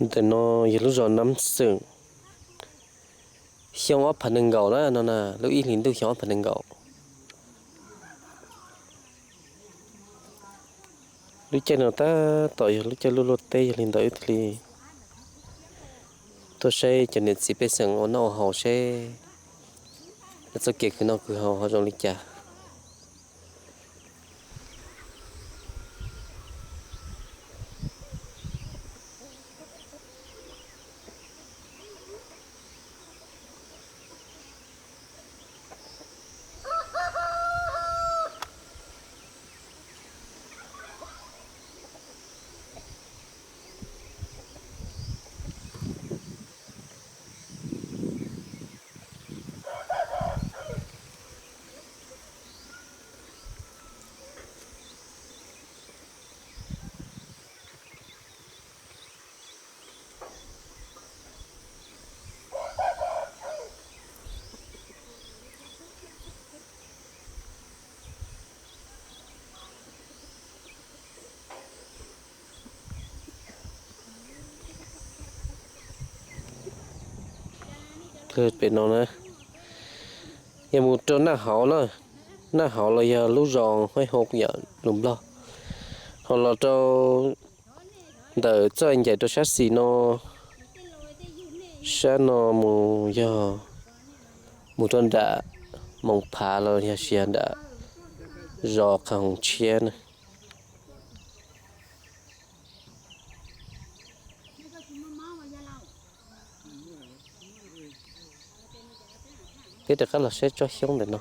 Ntawm no yog lub zos Nab Xeem, xyoo ob phav nees nkaum na, no na, lub ib hlis ntuj xyoo ob phav nees nkaum. Lub caij no tab tom yog lub caij luaj luaj teb, yog li ntawd wb thiaj li tuaj saib cov niam txiv pej xeem ua noj ua haus seb lawv txoj kev khwv noj khwv haus ho zoo li cas. Pem no na, yog mus rau Naj Hauv na, Naj Hauv los yog lub zos Huaib Hau yam lus Nplog, ho los rau ntawm txoj ncaim rau sab xis no, sab no mus yog mus rau nram Moos Phav los yog sis nram zos Qhov Hoov Tshiab na. Peb rov qab los saib tsob xyoob ntawm no.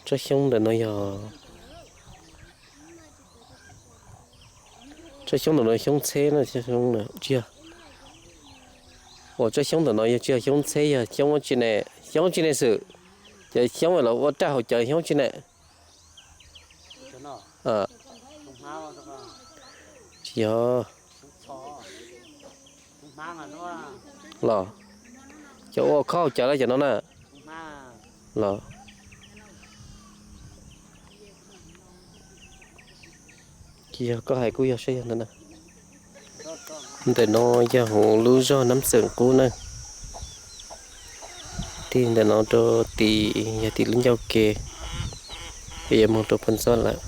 Tsob xyoob ntawm no yog, tsob xyoob ntawm no xyoob txheb na, tsis yog. Ua tsob xyoob ntawm no yog tsis yog xyoob txheb, yog xyoob tsi ne, xyoob tsi ne xwb. Cov xyoob los ua raj hauv cawv xyoob tsi ne. Tsis yog los cov ua khob hauv cawv los cov no na. Los tsis yog, koj hais kuj yog, saib yog ntawm no. Ntawm no yog hauv lub zos Nab Xeem qub na. Tig ntawm no rau tim, yog tim lub ncauj ke, es yuav moog rau Phoos Txob lawm.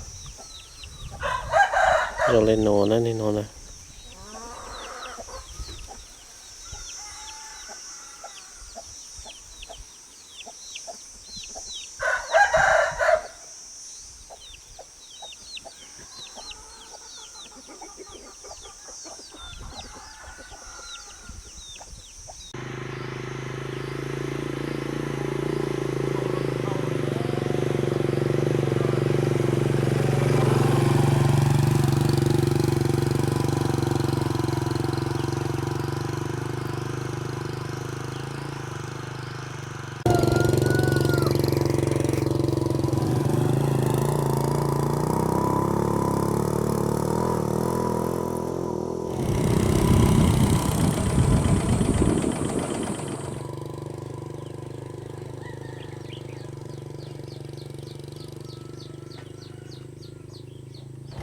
Zoo le nuav na, le nuav na.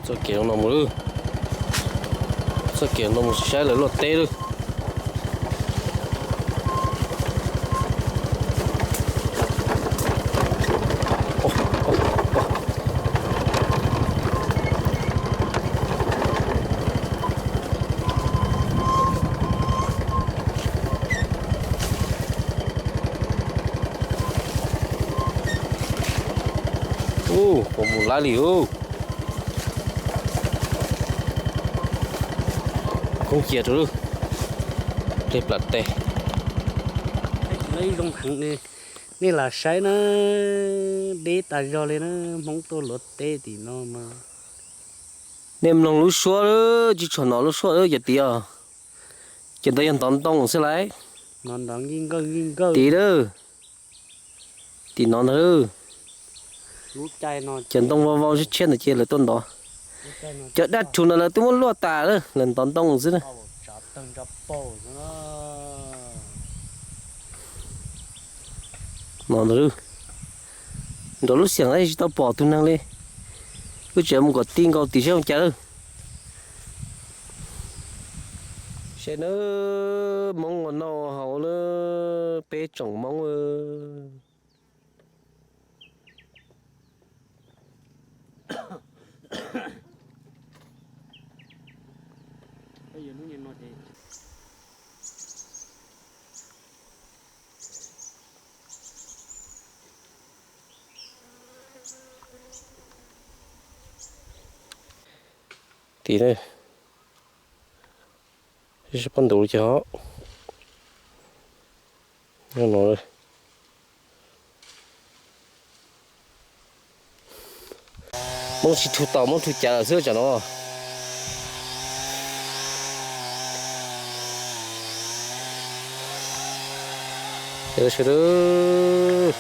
Txoj kev no mus lawm, txoj kev no mus saib lawv luaj teb lawm. Ub, puas mus laib li ub. Koob cia rau lub, dlej plam teg. Zoo heev li, nej lam saib na, deb tas zog li na, Hmoob tuaj luaj teb tim no mas. Nej mloog lub suab lawm, tsis tshua hnov lub suab lawm cov tid os. Cov ntawd yog ntov ntoo xwb lauj. Tim lawm, tim no ntag. Cov ntoo vau vau tshiab tshiab ntawd ces lawv tuaj ntov. Cov daj rhuv ntawd lawv twb muab luaj tas lawm, lawv ntov ntoo xwb na. No ntag, nrov lub xiam tsis tau pom tus neeg li. Wb tseem mus kom ti nkaus tim seb zoo cas lawm. Ces nawb, Hmoob ua noj ua haus nawb, peb tsoom Hmoob. Tim ne, sib pob ntuv li cas os. Hmoob sib thu tau, Hmoob thu cav lawm xwb tsam no. Sawv daws,